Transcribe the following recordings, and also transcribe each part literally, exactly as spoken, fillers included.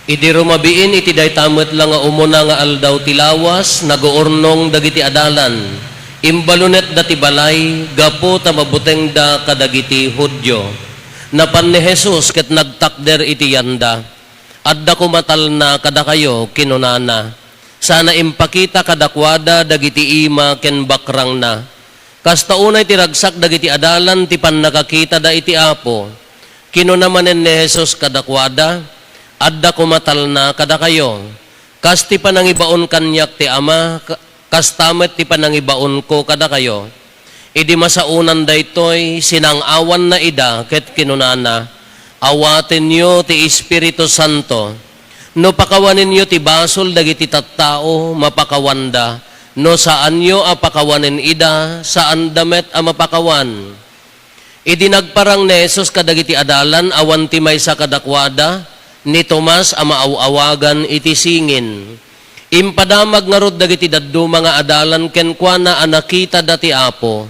Idi rumabiin iti dayta met la nga umuna nga aldaw ti lawas, naguurnong dagiti adalan. Imbalunetda ti balay gapu ta mabutengda kadagiti Judio. Napan ni Jesus ket nagtakder iti yanda. "Adda koma talna kadakayo," kinunana. Sana impakita kadakuada dagiti ima ken bakrangna. Kasta unay ti ragsak dagiti adalan ti pannakakitada iti Apo. Kinuna manen ni Jesus kadakuada, "Adda koma talna kadakayo. Kas ti panangibaon kaniak ti Ama, ka-, kasta met ti panangibaonko kadakayo." Idi masaonan daytoy, sinang-awanna ida ket kinunana, "Awatenyo ti Espiritu Santo. No pakawanenyo ti basol dagiti tattao, mapakawanda. No saanyo a pakawanen ida, saanda met a mapakawan." Idi nagparang ni Jesus kadagiti adalan, awan ti maysa kadakuada, ni Tomas a maaw-awagan iti Singin. Impadamag ngarud dagiti dadduma nga adalan kenkuana a nakitada ti Apo.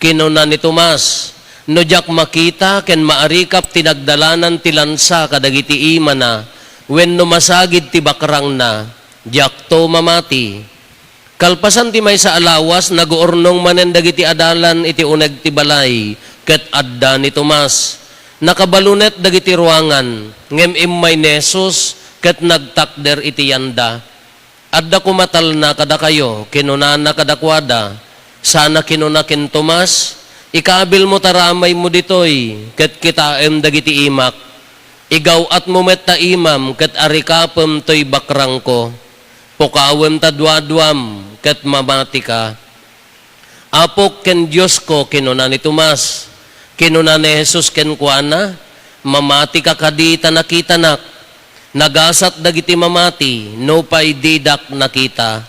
Kinuna ni Tomas, "No diak makita ken maarikap ti nagdalanan ti lansa kadagiti imana, wenno masagid ti bakrangna, diakto mamati." Kalpasan ti maysa a lawas, naguurnong manen dagiti adalan iti uneg ti balay, ket adda ni Tomas. Nakabalunet dagiti ruangan, ngem immay ni Jesus ket nagtakder iti yanda. "Adda koma talna kadakayo," kinunana kadakuada. Sana kinuna ken Tomas, "Ikabilmo ta ramaymo ditoy, ket kitaem dagiti imak. Igaw-atmo met ta imam ket arikapem toy bakrangko. Pukawem ta duaduam, ket mamatika." "Apok ken Diosko," kinuna ni Tomas. Kinuna ni Jesus kenkuana, "Mamatika kadi ta nakitanak. Nagasat dagiti mamati, nupay didak nakita."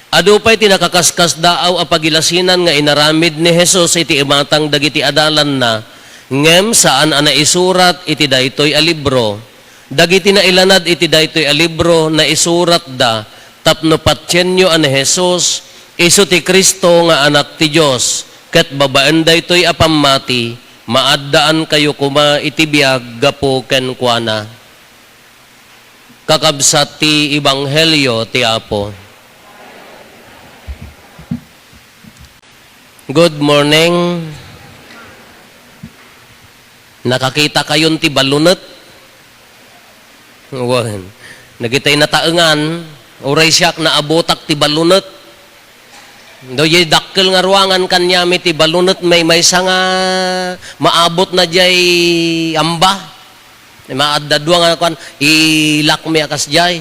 Adu pay ti nakaskaskasdaaw a pagilasinan nga inaramid ni Jesus iti imatang dagiti adalanna, ngem saan a naisurat iti daytoy a libro. Dagiti nailanad iti daytoy a libro, naisuratda tapno patienyo a ni Jesus isu ti Cristo nga Anak ti Dios, ket babaen daytoy a pammati, maaddaankayo koma iti biag gapu kenkuana. Kakabsat ti Ebanghelio ti Apo. Good morning. Nakakita kayon ti balunet? Wen. Dagitay nataengan, uray siak naabutak ti balunet. Daydiay dakkel nga ruangan kaniami ti balunet, may maysa nga maabutna diay amba. Maadda dua nga kuan, ilakmi a kasdiay.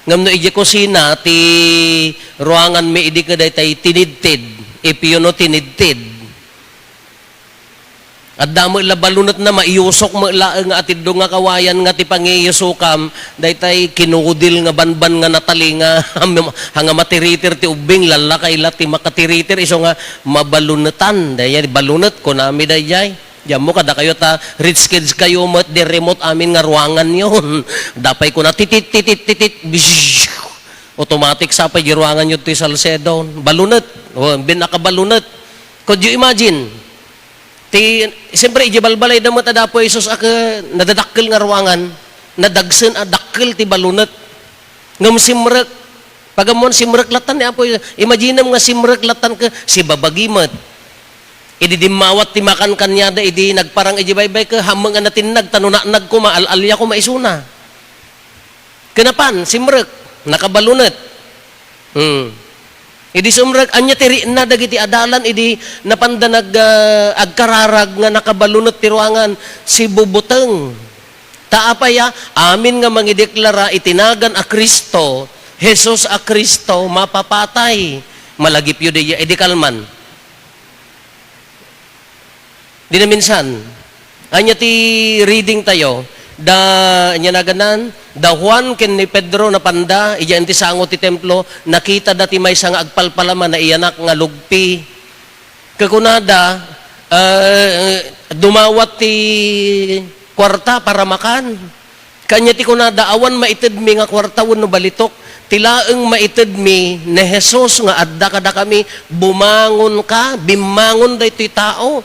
Ngem no idiay kusina, ti ruanganmi idi ket daytay tinidtid, ipiuno tinidtid. Adda met la balunetna, maiyusok met laeng nga atiddog nga kawayan nga ti pangiyusokam, daytay kinudil nga banban nga natali nga, nga matiritir ti ubbing, lallakay la ti makatiritir, isu nga mabalunetan. Daydiay balunet, kunami daydiay. Diammo kadakayo ta rich kids kayo met, di remote amin nga ruanganyo. Dapay kuna, titit, titit, titit, bzzz. Automatic sa pay di ruanganyo ti Salcedo. Balunet. O, bin nakabalunet. Could you imagine? Ti, siyempre, idiay balbalayda met a Apo Jesus a ke-, nadadakkel nga ruangan. Nadagsen a dakkel ti balunet. Ngem simrek. Pag-ammoan, simrek lattan ni Apo Jesus. Imaginem nga simrek lattan ket sibabagi met. Idi dimmawat ti makan kaniada, idi nagparang idiay baybay ket hammeng a natinnag, ta no naannag koma, al-alia koma isuna. Ket napan, simrek, nakabalunet. Hmm. Idi simrek, ania ti rikna dagiti adalan, idi napanda nag-, ah, agkararag nga nakabalunet ti ruangan, sibubuteng. Ta apay a, amin nga mangideklara iti nagan a Cristo, Jesus a Cristo, mapapatay. Malagipyo diay, idi kalman. Di naminsan. Ania ti reading tayo? Da, ania naganan? Da Juan ken ni Pedro napanda, idiay ti sango ti templo, nakitada ti maysa nga agpalpalama, naiyanak nga lugpi. Ket kunada, eh, dumawat ti kuarta para makan. Kanya ti kunada, "Awan maitedmi nga kuarta wenno balitok. Ti laeng maitedmi ni Jesus nga adda kadakami, bumangonka, bimmangon daytoy tao."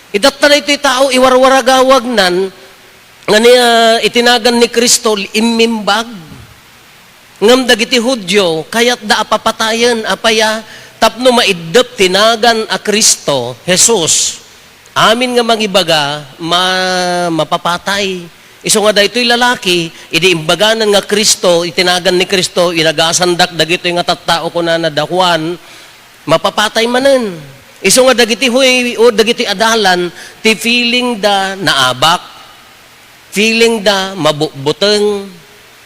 Itatta daytoy tao, iwarwaragawagnan, nga ni, ah, itinagan ni Cristo, immimbag. Ngem dagiti Judio, kayatda a papatayen, apay a, tapno maiddep ti nagan a Cristo, Jesus. Amin nga mangibaga, ma-, mapapatay. Isu nga daytoy lalaki, idi imbaganan nga Cristo, itinagan ni Cristo, inagasandak dagitoy nga tattao, kunana da Juan, mapapatay manen. Isu nga dagiti huy-, o dagiti adalan, ti feeling da naabak. Feeling da mabutbuteng.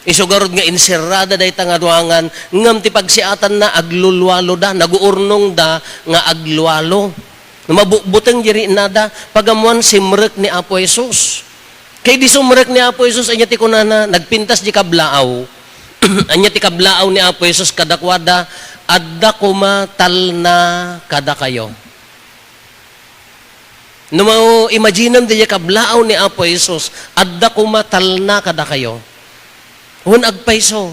Isu garud nga inserrada dayta nga ruangan, ngem ti pagsiatanna, aglulualo da, naguurnong da nga aglualo. Mabutbuteng di rinada, pagammuan simrek ni Apo Jesus. Kay di sumrek ni Apo Jesus, ania ti kunana, nagpintas di kablaaw. Ania ti kablaaw ni Apo Jesus kadakuada, "Adda koma talna kadakayo." No ma-, imaginem diay kablaaw ni Apo Jesus, "Adda koma talna kadakayo." Wen agpayso,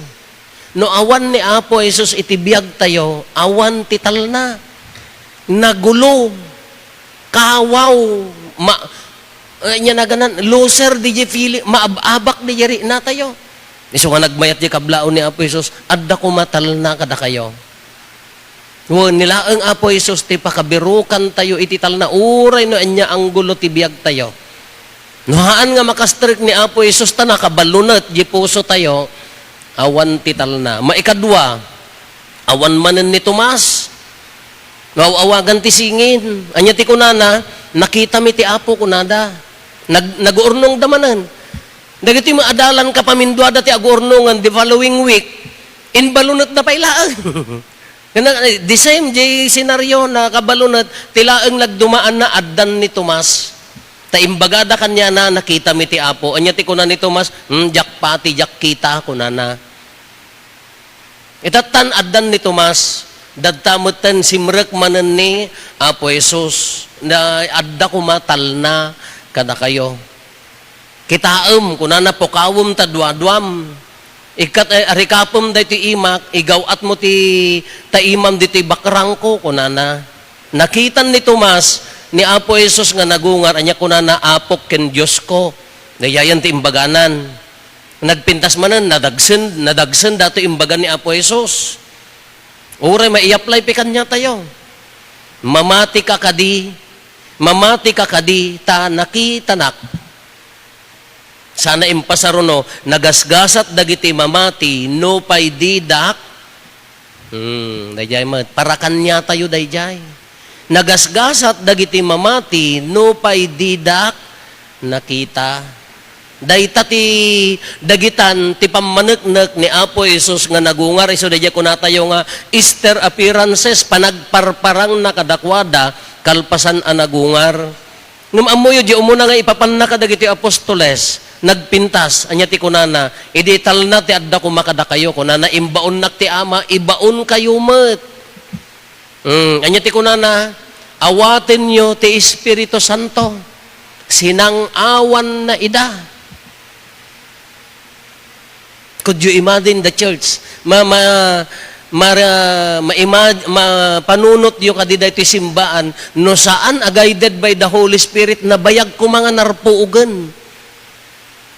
no awan ni Apo Jesus iti biagtayo, awan ti talna. Nagulo, kawaw, ma-, eh, nia naganan, loser diay feeling, maab-abak diay rinatayo. Isu nga nagmayat diay kablaaw ni Apo Jesus, "Adda koma talna kadakayo." Wen, ni laeng Apo Jesus ti pakabirukantayo iti talna, uray no ania anggulo ti biagtayo. No haan nga makastrek ni Apo Jesus ta nakabalunet di pusotayo, awan ti talna. Maikadua, awan manen ni Tomas. Aw-awagan ti singin. Ania ti kunana? "Nakitami ti Apo," kunada. Nag-, naguurnongda manen. Dagiti maadalan kapaminduada ti aguurnongan the following week, imbalunetda pay laeng. Kana, the same jay scenario, nakabalunet, ti laeng nagdumaanna, addan ni Tomas. Ta imbagada kaniana, "Nakitami ti Apo." Ania ti kuna ni Tomas? "Hmm, diak pati, diak kita," kunana. Itattan, addan ni Tomas, dadta metten simrek manen ni Apo Jesus, na adda koma talna kadakayo. "Kitaem," kunana, "pukawem ta duaduam. Ikkat-, eh, arikapem daytoy imak, igaw-atmo ti taimam ditoy bakrangko," kunana. Nakitan ni Tomas ni Apo Jesus nga nagungar, ania kunana, "Apok ken Diosko." Dayayan ti imbaganan. Nagpintas manen, nadagsen, nadagsen datoy imbaga ni Apo Jesus. Uray mai-apply pay kaniatayo. "Mamati ka kadi, mamati ka kadi, ta nakitanak." Sana impasaruno, nagasgasat dagiti mamati, nupay didak. Hmm, daydiay met, para kaniatayo daydiay. Nagasgasat dagiti mamati, nupay didak nakita. Dayta ti dagitan ti pammaneknek ni Apo Jesus nga nagungar isu daydiay kunatayo nga Easter appearances, panagparparangna kadakuada kalpasan a nagungar. Ngem ammoyo, di umuna nga ipapanna kadagiti apostoles, nagpintas, ania ti kunana, "Idi italna ti adda koma kadakayo," kunana, "Imbaonnak ti Ama, ibaonkayo met." Hmm, ania ti kunana, "Awatenyo ti Espiritu Santo." Sinang-awanna ida. Could you imagine the church? Ma-, ma-, mara-, maima-, mapanunotyo kadi daytoy simbaan, no saan a guided by the Holy Spirit, nabayag koma nga narpuogen.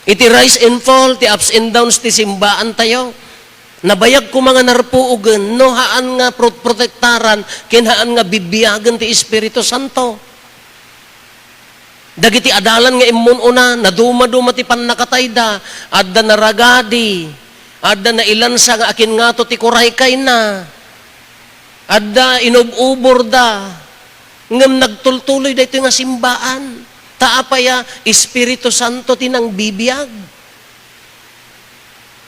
Iti rise and fall, ti ups and downs ti simbaantayo, nabayag koma nga narpuogen, no haan nga pro-, protektaran, ken haan nga bibiagen ti Espiritu Santo. Dagiti adalan nga immun-una, nadumaduma ti pannakatayda, adda naragadi, adda nailansa nga akin ngato ti kuraykayna, adda inub-uborda, ngem nagtultuloy daytoy nga simbaan. Ta apay a, Espiritu Santo ti nangbibiag.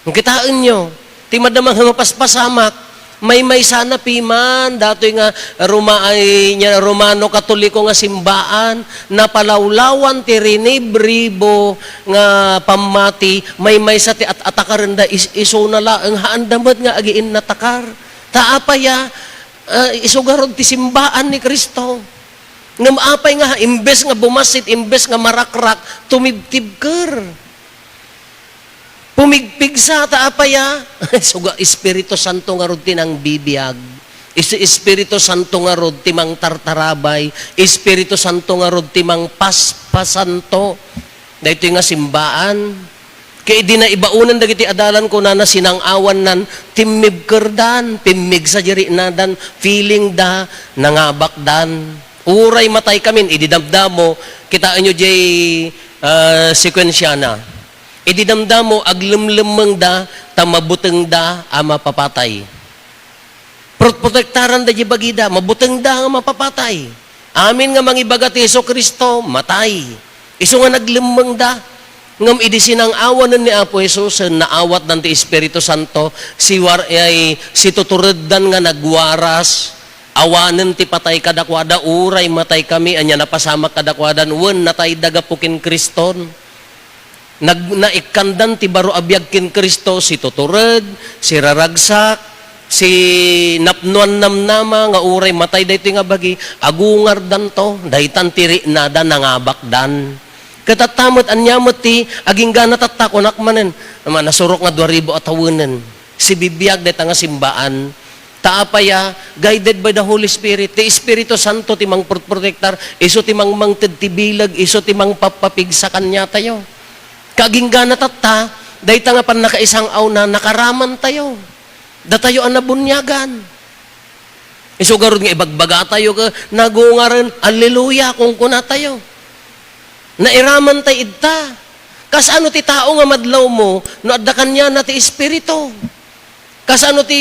Kitaenyo, ti madama nga mapaspasamak, maymaysana piman, datoy nga Roma-, ay, nia, Romano Katoliko nga simbaan, napalawlawan ti rinibribo nga pammati, maymaysa ti at-atakarenda, is-, isuna laeng, haanda met nga agiinnatakar. Ta apay a, ah, isu garud ti simbaan ni Cristo. Ngem apay nga, imbes nga bumassit, imbes nga marakrak, tumibtibker. Pumigpigsa ta apay a? Suga Espiritu Santo ngarud ti nangbibiag. Is-, Espiritu Santo ngarud ti mangtartarabay. Espiritu Santo ngarud ti mangpaspasanto. Daytoy nga simbaan, ket idi naibaonen dagiti adalan, kunana, sinang-awannan, timmibkerdan, pimmigsa di riknadan, feeling da, nangabakdan. Uray matay kamin, idi damdamo, kitaenyo diay, ah, sekuensiana. Idi damdamo, aglemlemmengda, ta mabutengda a mapapatay. Pro-, protektaranda diay bagida, mabutengda nga mapapatay. Amin nga mangibaga ti Jesu-Cristo, matay. Isu nga naglemmengda. Ngem idi sinang-awanen ni Apo Jesus, naawatdan ti Espiritu Santo, siwar-, ay, situtureddan nga nagwaras, awanen ti patay kadakuada, uray matay kami, ania napasamak kadakuadan, wen natayda gapu ken Kriston. Nag-, naikkandan ti baro a biag ken Cristo, situtured, siraragsak, sinapnoan namnama nga uray matay daytoy nga bagi, agungardanto, daytan ti riknada nangabakdan. Ket tatta met, ania met ti aginggana tatta, kunak manen, nasurok nga dua ribu a tawenen. Sibibiag dayta nga simbaan. Ta apay a, guided by the Holy Spirit. Ti Espiritu Santo ti mangprotektar, isu ti mangmangted ti bileg, isu ti mangpappapigsa kaniatayo. Kaginggana tatta, dayta nga pannakaisang-awna, nakaramantayo. Datayo a nabuniagan. Isu garud nga ibagbagatayo ket nagungaren, "Alleluia," kunkunatayo. Nairamantay idta. Kasano ti tao nga madlawmo no adda kaniana ti Espiritu? Kasano ti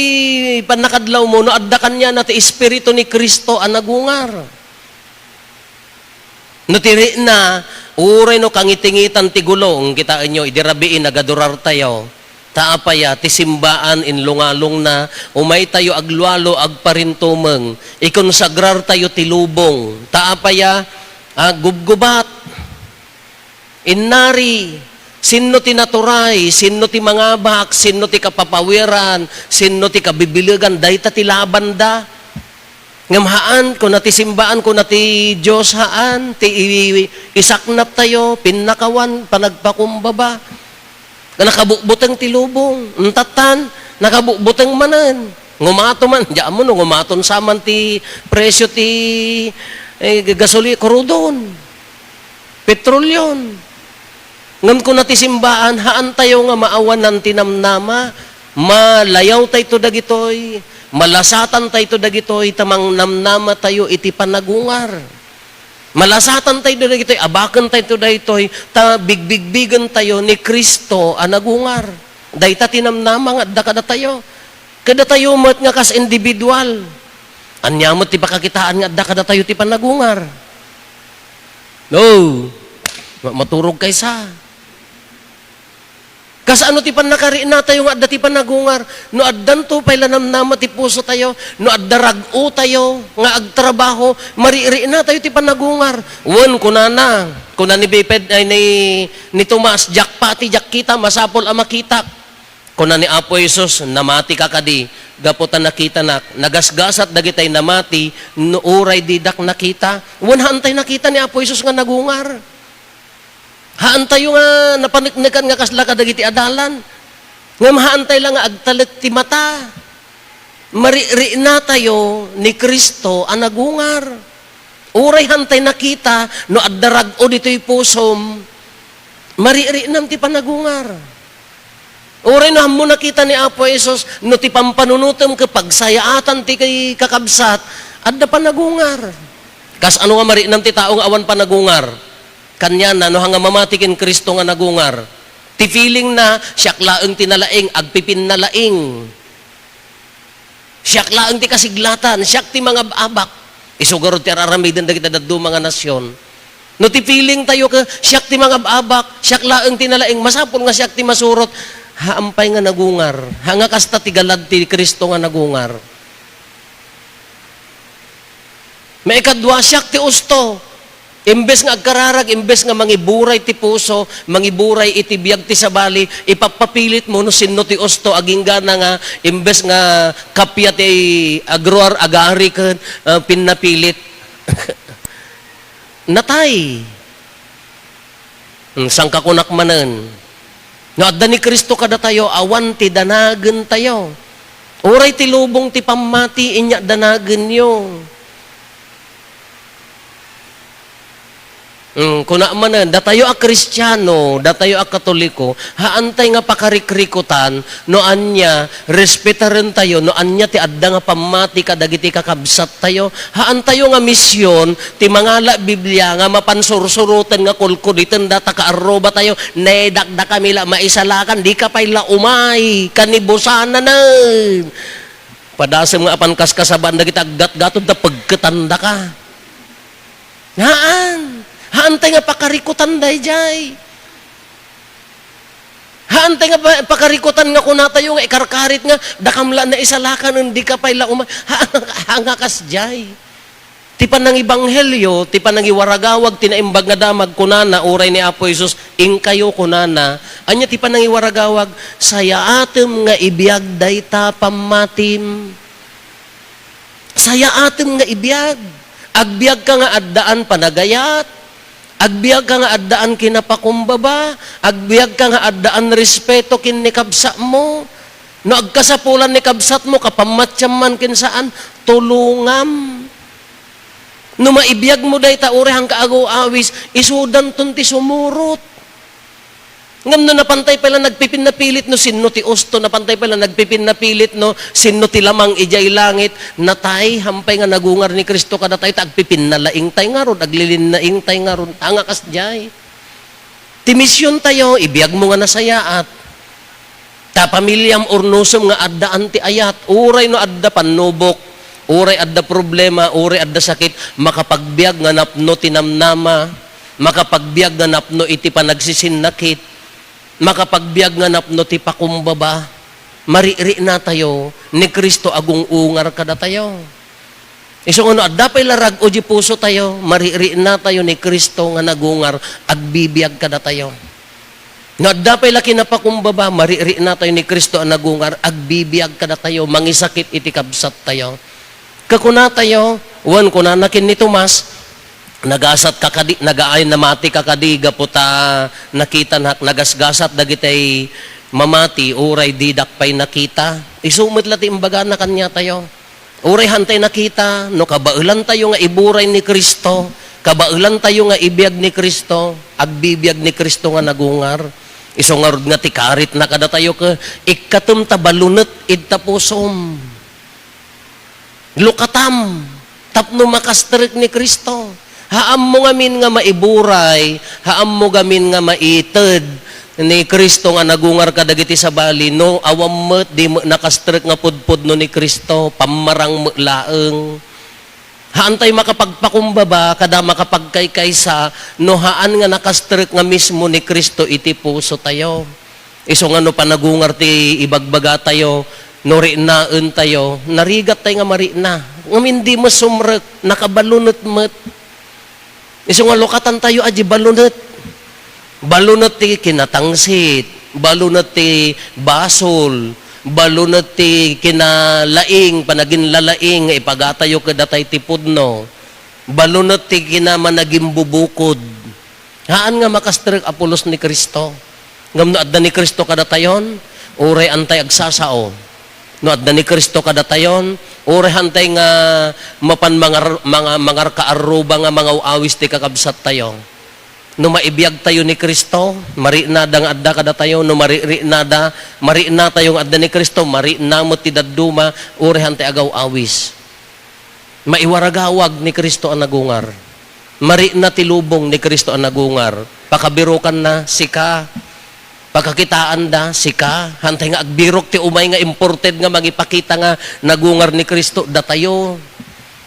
pannakadlawmo no adda kaniana ti Espiritu ni Cristo a nagungar? No ti rikna, uray no kangitingitan ti gulong, kitaenyo, idi rabii nagadurartayo. Ta apay a, ti simbaan inlungalungna, umaytayo aglualo, agparintumeng, ikonsagrartayo ti lubong. Ta apay a, ah, gubgubat. Innari, sinno ti naturay, sinno ti mangabak, sinno ti kapapawiran, sinno ti kabibilegan, dayta ti labanda. Ngem haan, kuna ti simbaan, kuna ti Dios, haan, ti i-, isaknaptayo, pinnakawan, panagpakumbaba. Nakabutbuteng ti lubong, intattan, nakabutbuteng manen. Ngumato man, di ammo no, ngumaton sa man ti presyo ti, eh, gasoli-, krudon. Petrolyon. Ngem kuna ti simbaan, haantayo nga maawanan ti namnama, malayawtayto dagitoy, malasatantayto dagitoy, ta mangnamnamatayo iti panagungar. Malasatantayto dagitoy, abakentayto daytoy, ta bigbigbigentayo ni Cristo a nagungar. Dayta ti namnama nga adda kadatayo. Kadatayo met nga kas individual. Ania met ti pakakitaan nga adda kadatayo ti panagungar? No. Ma-, maturog kaysa. Kasano ti pannakarinnatayo nga adda ti panagungar? No addanto pay la namnama ti pusotayo, no adda rag-otayo nga agtrabaho, maririnnatayo ti panagungar. Wen, kunana, kuna ni Biped, ay, ni, ni Tomas, "Diak pati, diak kita, masapul a makitak." Kuna ni Apo Jesus, "Namatika kadi gapu ta nakitanak? Nagasgasat dagitay namati no uray didak nakita." Wen, haantay nakita ni Apo Jesus nga nagungar. Haantayo nga napaneknekan nga kasla kadagiti adalan. Ngem haantay la nga agtalek ti mata. Maririnnatayo ni Cristo a nagungar. Uray haantay nakita, no adda rag-o ditoy pusom, maririnnam ti panagungar. Uray no ammo nakita ni Apo Jesus, no ti pampanunotem ket pagsayaatan ti kay-, kakabsat, adda panagungar. Kasano nga marinnam ti tao nga awan panagungar? Kaniana, no haan nga mamati ken Cristo nga nagungar. Ti feeling na, "Siak laeng ti nalaing, agpipinnalaing." Siak laeng ti kasiglatan, siak ti mangab-abak. Isu garud ti ar-aramiden dagiti dadduma nga nasion. No ti feeling tayo ket, "Siak ti mangab-abak, siak laeng ti nalaing, masapul nga siak ti masurot." Haan pay nga nagungar. Haan nga kasta ti galad ti Cristo nga nagungar. Maikadua, siak ti usto. Imbes nga agkararag, imbes nga mangiburay ti puso, mangiburay iti biag ti sabali, ipappapilit mo no sinno ti usto, aginggana nga imbes nga kappia ti agruar agari ken, ah, pinnapilit. Natay. Hmm, sangkakunak manen. No adda ni Cristo kadatayo, awan ti danagentayo. Uray ti lubong ti pammati, inya danagenyo. Mm, kuna manen, datayo a Kristiano, datayo a Katoliko, haantay nga pakarikrikutan no ania, respetarentayo no ania ti adda nga pammati kadagiti kakabsattayo. Haantayo nga mision ti mangala Biblia nga mapan sursuroten nga kulkuditen data kaarrubatayo, ne dakdakami la maisalakan, dika pay la umay, kanibusananen. Padasem nga apan kaskasabaan dagiti aggatgatod ta pegketandaka. Haan. Haantay nga pakarikutan daydiay. Haantay nga pa-, pakarikutan nga kunatayo nga ikarkarit nga, "Dakam la naisalakan, dika pay la uma-," ha-, haan nga kasdiay. Ti panangibanghelio, ti panangiwaragawag, ti naimbag nga damag, kunana, uray ni Apo Jesus, "Inkayo," kunana. Ania ti panangiwaragawag? "Sayaatem nga ibiag dayta pammatim." Sayaatem nga ibiag. Agbiagka nga addaan panagayat. Agbiagka nga addaan kinapakumbaba. Agbiagka nga addaan respeto ken ni kabsatmo. No agkasapulan ni kabsatmo, kapammatiam man ken saan, tulongam. No maibiagmo dayta, uray haanka agaw-awis, isudanton ti sumurot. Ngem no napantay pay la nagpipinnapilit no sinno ti usto, napantay pay la nagpipinnapilit no sinno ti lamang idiay langit, natay, haanpay nga nagungar ni Cristo kadatayo, ta agpipinnalaingtay ngarud, aglilinnaingtay ngarud, haan nga kasdiay. Ti misiontayo, ibiagmo nga nasayaat. Ta pamiliam, urnosem nga addaan ti ayat, uray no adda pannubok, uray adda problema, uray adda sakit, makapagbiag nga napno ti namnama, makapagbiag nga napno iti panagsisinnakit, makapagbiag nga napno ti pakumbaba. Mari'ri'natayo ni Cristo a gung-ungar kadatayo. Isu nga no adda pay la rag-o di pusotayo, mari'ri'natayo ni Cristo nga nagungar, agbibiag kadatayo. No adda pay la kinapakumbaba, mari'ri'natayo ni Cristo a nagungar, agbibiag kadatayo, mangisakit iti kabsattayo. Kakunatayo, wen kunana ken ni Tomas, "Nagasat ka kadi, nagaay namati ka kadi gapu ta nakitanak, nagasgasat dagiti mamati, uray didak pay nakita." Isu met la ti imbagana kaniatayo. Uray haantay nakita, no kabaelantayo nga iburay ni Cristo, kabaelantayo nga ibiag ni Cristo, agbibiag ni Cristo nga nagungar. Isu ngarud nga ti karitna kadatayo ket ikkatem ta balunet ita pusom. Lukatam tapno makastrek ni Cristo. Haammo ngamin nga maiburay, haammo ngamin nga maited ni Cristo nga nagungar kadagiti sabali, no awan met, di met nakastrek nga pudpudno ni Cristo, pammarang met laeng. Haantay makapagpakumbaba kada makapagkaykaysa no haan nga nakastrek nga mismo ni Cristo iti pusotayo. Isu nga no panagungar ti ibagbagatayo, no ri'naentayo, narigattayo nga mari'na. Ngem idi met sumrek, nakabalunet met. Isu nga lukatantayo a di balunet. Balunet ti kinatangsit, balunet ti basol, balunet ti kinalaing, panaginlalaing nga ipagatayo kadatayo ti pudno. Balunet ti kinamanagimbubukod. Haan nga makastrek a pulos ni Cristo. Ngem no adda ni Cristo kadatayon, uray haantay agsasao. No adda ni Cristo kadatayon, uray haantay nga mapan mangar-, manga-, mangarkaarruba nga mangaw-awis ti kakabsattayo. No maibiagtayo ni Cristo, mari'nada nga adda kadatayo, no mari'ri'nada, mari'natayo nga adda ni Cristo, mari'na met ti dadduma, uray haantay agaw-awis. Maiwaragawag ni Cristo a nagungar. Mari'na ti lubong ni Cristo a nagungar. Pakabirukanna, sika. Pakakitaanda, sika. Haantay nga agbirok ti umay nga imported nga mangipakita nga nagungar ni Cristo, datayo.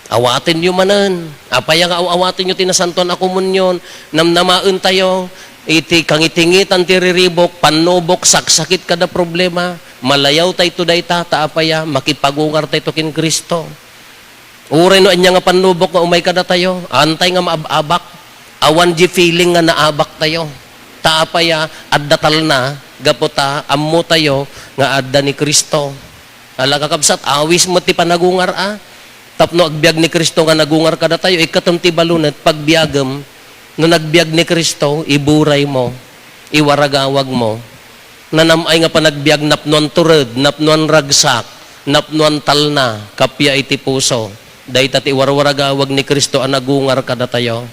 Awatenyo manen. Apay nga aw-, awatenyo ti Nasantoan a Komunion? Namnamaentayo iti kangitingitan ti riribuk, pannubok, saksakit kada problema. Malayawtayto dayta, ta apay a, makipagungartayto ken Cristo. Uray no ania nga pannubok nga umay kadatayo, haantay nga maab-abak. Awan di feeling nga naabaktayo. Ta apay a, adda talna, gapu ta ammotayo nga adda ni Cristo. Ala, kakabsat, awis met ti panagungar a. Tapno agbiag ni Cristo nga nagungar kadatayo, ikkatem ti balunet, pagbiagem, no nagbiag ni Cristo, iburaymo, iwaragawagmo. Nanam-ay nga panagbiag napnoan tured, napnoan ragsak, napnoan talna, kappia iti puso. Dayta ti iwarwaragawag ni Cristo a nagungar kadatayo.